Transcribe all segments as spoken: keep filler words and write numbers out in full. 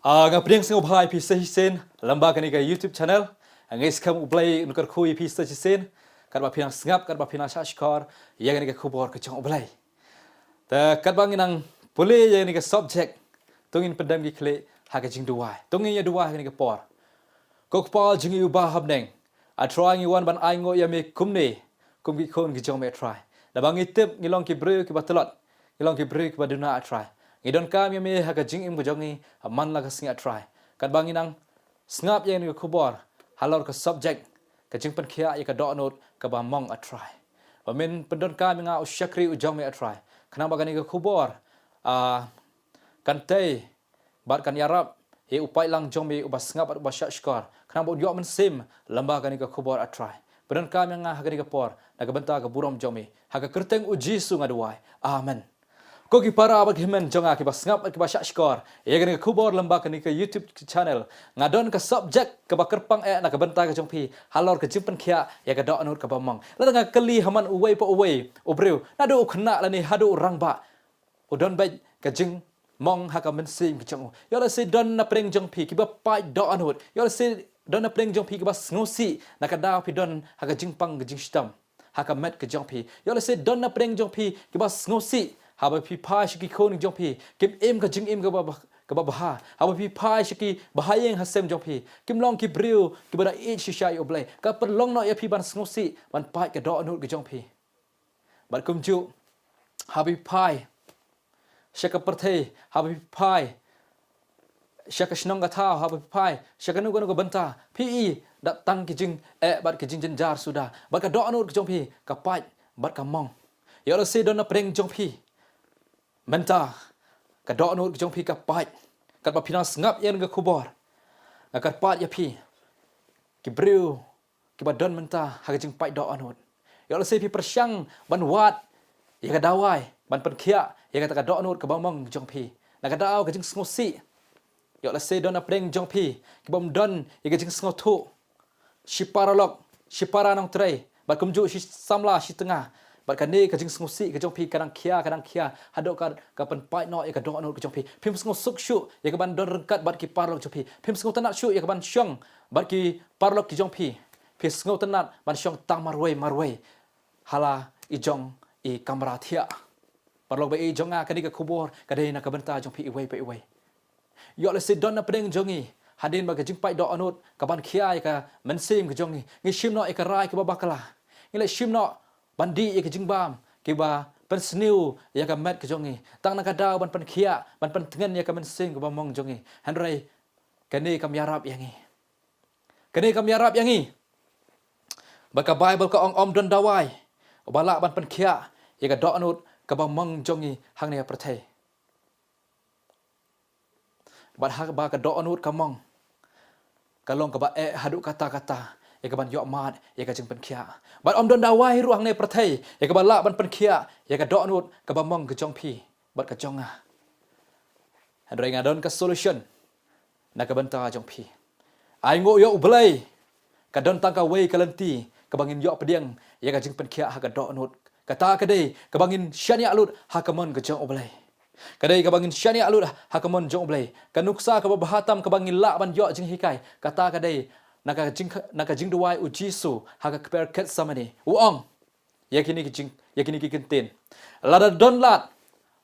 Ah, nga pdiang sngewbha ïa phi sa shisien lyngba kane ka YouTube channel. Nga ngeit skhem U Blei un kyrkhu ïa phi sa shisien katba phi nang sngap, katba phi nang shahshkor ïa kane ka khubor ka jong U Blei. Te katba ngi nang pule ïa kane ka subject, to ngin pyndem ki khlieh ha ka jingduwai. To ngin ïa duwai ha kane ka por. Ko Kpa jong ngi uba ha bneng, A Trai, ngi wan ban ainguh ïa me kumne kum ki khun ki jong me, A Trai. Naba ngi tip ngi long ki briew kiba tlot, ngi long ki briew kiba duna, A Trai. Ngi donkam ïa me ha ka jingim ka jong ngi man la ka sngi, A Trai. Katba ngi nang sngap ïa kane ka khubor halor ka subject, ka jingpynkhiah ïa ka dohnud kaba mong, A Trai. Ba men pyndonkam ïa nga u shakri u jong me, A Trai, khnang ba kane ka khubor, ah, kan tei bad kan ïarap ïa u paidlang jong me uba sngap bad uba shahshkor, khnang ba un ïoh mynsiem lyngba kane ka khubor, A Trai. Pyndonkam ïa nga ha kane ka por na ka bynta ka burom jong me. Ha ka kyrteng U Jisu nga duwai. Amen. Ko ki para bad ki hynmen jong nga kiba sngap bad kiba shahshkor ïa kane ka khubor lyngba kane ka YouTube channel, nga don ka subject kaba kyrpang eh na ka bynta ka jong phi halor ka jingpynkhiah ïa ka dohnud kaba mong. Lada nga kylli ha man uwei pa uwei u briew, naduh u khynnah lane haduh u rangbah, u don beit ka jingmong ha ka mynsiem ka jong u. Ïoh lehse don na pdeng jong phi kiba pait dohnud. Ïoh lehse don na pdeng jong phi kiba sngewsih na ka daw phi don ha ka jingpang ka jingshitom ha ka met ka jong phi. Ïoh lehse don na pdeng jong phi kiba sngewsih haba phi phai sha ki khun jong phi, kim im ka jingim kaba bha, kaba bha. Haba phi phai sha ki bahaïing hasem jong phi, kim long ki briew kiba da ïeit shisha ïa U Blei. Ka pynlong noh ïa phi ban sngewsih ban pait ka dohnud ka jong phi. Bad kumjuh, haba phi phai sha ka pyrthei, haba phi phai sha ka shnong ka thaw, haba phi phai sha kano kano ka bynta, phi i da tang ki jingeh bad ki jingjynjar suda. Bad ka dohnud ka jong phi ka pait bad ka mong. Ïoh lehse don na pdeng jong phi mynta ka dohnud ka jong phi ka pait. Katba phi nang sngap ïa kane ka khubor, nga kyrpad ïa phi, ki briew kiba don mynta ha ka jingpait dohnud, ïoh lehse phi pyrshang ban wad ïa ka dawai ban pynkhiah ïa kata ka dohnud kaba mong jong phi na ka daw ka jingsngewsih. Ïoh lehse don na pdeng jong phi kibym don ïa ka jingsngewthuh, shi paralok, shi para nongtrei, bad kumjuh shi samla shi tnga. Bad kane ka jingsngewsih ka jong phi ka dang khia, ka dang khia haduh ka, ka pynpait noh ïa ka dohnud ka jong phi. Phim sngewsuk shuh ïa ka ban don ryngkat bad ki paralok jong phi. Phim sngewtynnat shuh ïa ka ban shong bad ki paralok ki jong phi. Phi sngewtynnat ban shong tang marwei marwei ha la i jong i kamra thiah. Paralok ba ïeit jong nga, kane ka khubor ka dei na ka bynta jong phi iwei pa iwei. Ïoh lehse don na pdeng jong ngi hadien ba ka jingpait dohnud ka ban khia ïa ka mynsiem ka jong ngi, ngi shim noh ïa ka rai kaba bakla. Ngi leh shim noh ban dih ïa ka jingbam kiba pynsniew ïa ka met ka jong ngi tang na ka daw ban pynkhiah, ban pyntngen ïa ka mynsiem kaba mong jong ngi. Hynrei kane kam ïarap ïa ngi. Kane kam ïarap ïa ngi. Ba ka Baibl ka ong, ym don dawai uba lah ban pynkhiah ïa ka dohnud kaba mong jong ngi hangne ha pyrthei. Bad haba ka dohnud ka mong, ka long kaba eh haduh katta katta ïa ka ban ïoh mad ïa ka jingpynkhiah. Bad ym don dawai ruh hangne ha pyrthei ïa kaba lah ban pynkhiah ïa ka dohnud kaba mong ka jong phi bad ka jong nga. Hynrei nga don ka solution na ka bynta jong phi. Ainguh ïa U Blei, ka don tang kawei ka lynti kaba ngin ïoh pdiang ïa ka jingpynkhiah ha ka dohnud. Kata ka dei kaba ngin shaniah lut ha ka mon ka jong U Blei. Ka dei kaba ngin shaniah lut ha ka mon jong U Blei. Ka nuksa kaba bha tam kaba ngin lah ban ïoh jinghikai, kata ka dei na ka jing, na ka jingduwai U Jisu ha ka kper Gethsemane. U ong ïa kine ki jing, ïa kine ki kyntien: Lada don lad,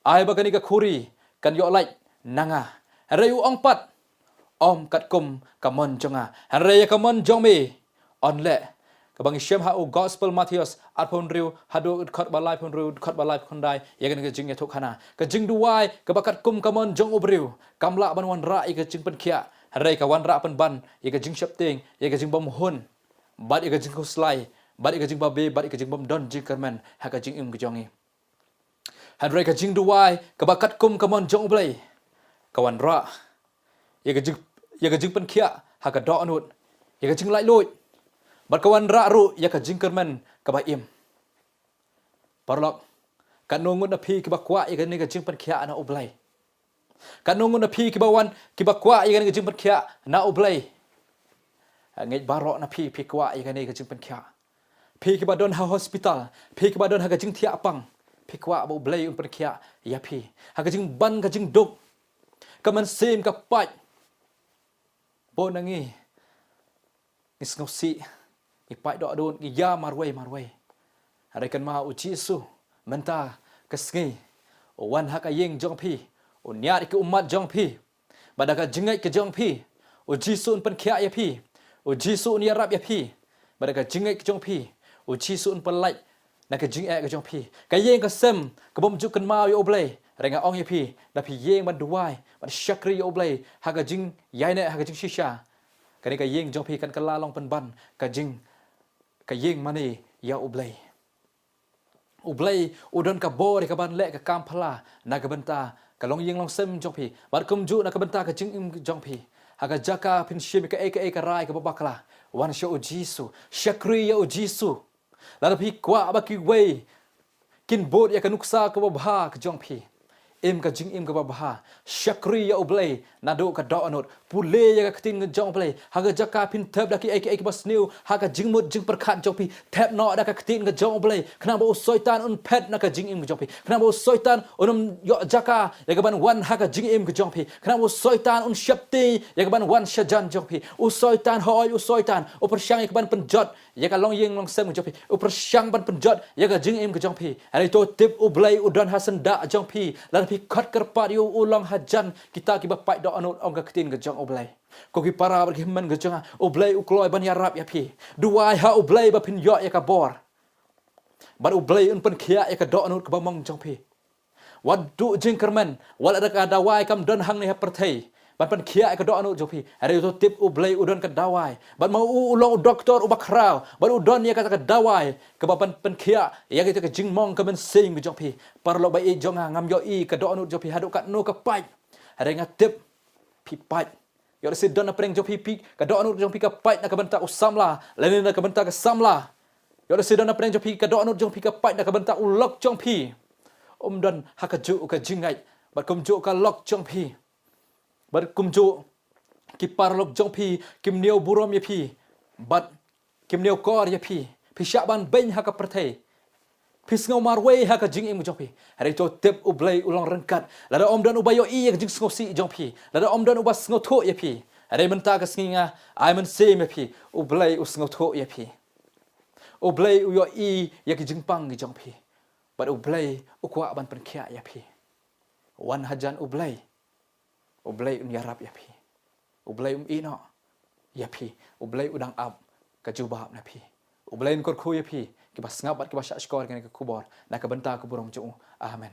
ai ba kane ka khuri kan ïoh lait na nga. Hynrei u ong pat, ym katkum ka mon jong nga, hynrei ïa ka mon jong me yn leh. Kaba ngi shem ha u Gospel Mathaios arphew hynriew haduh u dkhot ba laiphew hynriew, dkhot ba laiphew khyndai, ïa kane ka jingïathuhkhana. Ka jingduwai kaba katkum ka mon jong u briew kam lah ban wanrah ïa ka jingpynkhiah, hynrei ka wanrah pynban ïa ka jingsheptieng, ïa ka jingbymhun, bad ïa ka jingkhuslai, bad ïa ka jingbabe, bad ïa ka jingbymdon jingkyrmen ha ka jingim ka jong ngi. Hynrei ka jingduwai kaba katkum ka mon jong U Blei ka wanrah ïa ka jing, ïa ka jingpynkhiah ha ka dohnud, ïa ka jinglaitluid, bad ka wanrah ruh ïa ka jingkyrmen kaba im. Paralok, katno ngut na phi kiba kwah ïa kane ka jingpynkhiah na U Blei? Katno ngut na phi kiba wan, kiba kwah ïa kane ka jingpynkhiah na U Blei? Ngeit baroh na phi phi kwah ïa kane ka jingpynkhiah. Phi kiba don ha hospital, phi kiba don ha ka jingthiah pang, phi kwah ba U Blei un pynkhiah ïa phi ha ka jingban ka jingduk. Ka mynsiem ka pait, Bun na ngi, ngi sngewsih, ngi paid dohnud, ngi ïa marwei marwei. Hynrei kynmaw u Jisu, mynta ka sngi, u wan ha ka ïing jong phi, u niad ïa ki ummat jong phi. Bad da ka jingngeit ka jong phi, u Jisu un pynkhiah ïa phi, u Jisu un ïarap ïa phi. Bad da ka jingngeit ka jong phi, u Jisu un pynlait na ka jingeh ka jong phi. Ka ïing ka sem, ka bym ju kynmaw ïa u Blei. Hynrei nga ong ïa phi, da phi ïeng ban duwai, ban shakri ïa u Blei, ha ka jingïaineh, ha ka jingshisha, kane ka ïing jong phi kan kylla long pynban ka jing, ka ïing mane ïa u Blei. U Blei u don ka bor ïa ka ban leh ka kam phylla na ka bynta ka longïing longsem jong phi, bad kumjuh na ka bynta ka jingim jong phi. Ha ka jaka phin shim ïa kaei kaei ka rai kaba bakla, wan sha u Jisu, shakri ïa u Jisu. Lada phi kwah ba kiwei kin bud ïa ka nuksa kaba bha ka jong phi, im ka jingim kaba bha, shakri ïa u Blei naduh ka dohnud, pule ïa ka ktien ka jong u Blei. Ha ka jaka phin thep da kiei kiei kiba sniew ha ka jingmut jingpyrkhat jong phi, thep noh da ka ktien ka jong u Blei, khnang ba u Soitan un phet na ka jingim ka jong phi, khnang ba u Soitan un ym ïoh jaka ïa ka ban wan ha ka jingim ka jong phi, khnang ba u Soitan un sheptieng ïa ka ban wan shajan jong phi. U Soitan, hooid, u Soitan u pyrshang ïa ka ban pynjot ïa ka longïing longsem ka jong phi, u pyrshang ban pynjot ïa ka jingim ka jong phi. Hynrei to tip u Blei u don ha syndah jong phi. Lada phi khot kyrpad ïa u, u long hajan kita kiba paid dohnud, ong ka ktien ka jong u Blei. Ko ki para bad ki hynmen ka jong nga, u Blei u kloi ban ïarap ïa phi. Duwai ha u Blei ba phin ïoh ïa ka bor, bad u Blei un pynkhiah ïa ka dohnud kaba mong jong phi. Wat duh jingkyrmen, wat la da ka dawai kam don hangne ha pyrthei ban pynkhiah ïa ka dohnud jong phi. Hynrei to tip u Blei u don ka dawai, bad ma u u long u doktor uba khraw, bad u don ïa kata ka dawai kaba ban pynkhiah ïa kata ka jingmong ka mynsiem ka jong phi. Paralok ba ïeit jong nga, ngam ïohi ka dohnud jong phi haduh katno ka pait. Hynrei nga tip phi pait. Ïoh lehse don na pdeng jong phi, phi, ka dohnud jong phi ka pait na ka bynta u samla, lane na ka bynta ka samla. Ïoh lehse don na pdeng jong phi, ka dohnud jong phi ka pait na ka bynta u lok jong phi. Um don ha kajuh ka jingngeit, bad kumjuh ka lok jong phi, bad kumjuh ki paralok jong phi kim ñiew burom ïa phi, bad kim ñiew kor ïa phi. Phi shah ban beiñ ha ka pyrthei, phi sngew marwei ha ka jingim jong phi. Hynrei to tip u Blei u long ryngkat. Lada um don uba ïohi ïa ka jingsngewsih jong phi, lada um don uba sngewthuh ïa phi, hynrei mynta ka sngi nga ai mynsiem ïa phi, u Blei u sngewthuh ïa phi. U Blei u ïohi ïa ki jingpang ki jong phi, bad u Blei u kwah ban pynkhiah ïa phi. Wan hajan u Blei. U Blei un ïarap ïa phi. U Blei um ïehnoh ïa phi. U Blei u dang ap ka jubab na phi. U Blei un kyrkhu ïa phi, kiba sngap bad kiba shahshkor ïa kane ka khubor, na ka bynta ka burom jong u. Amen.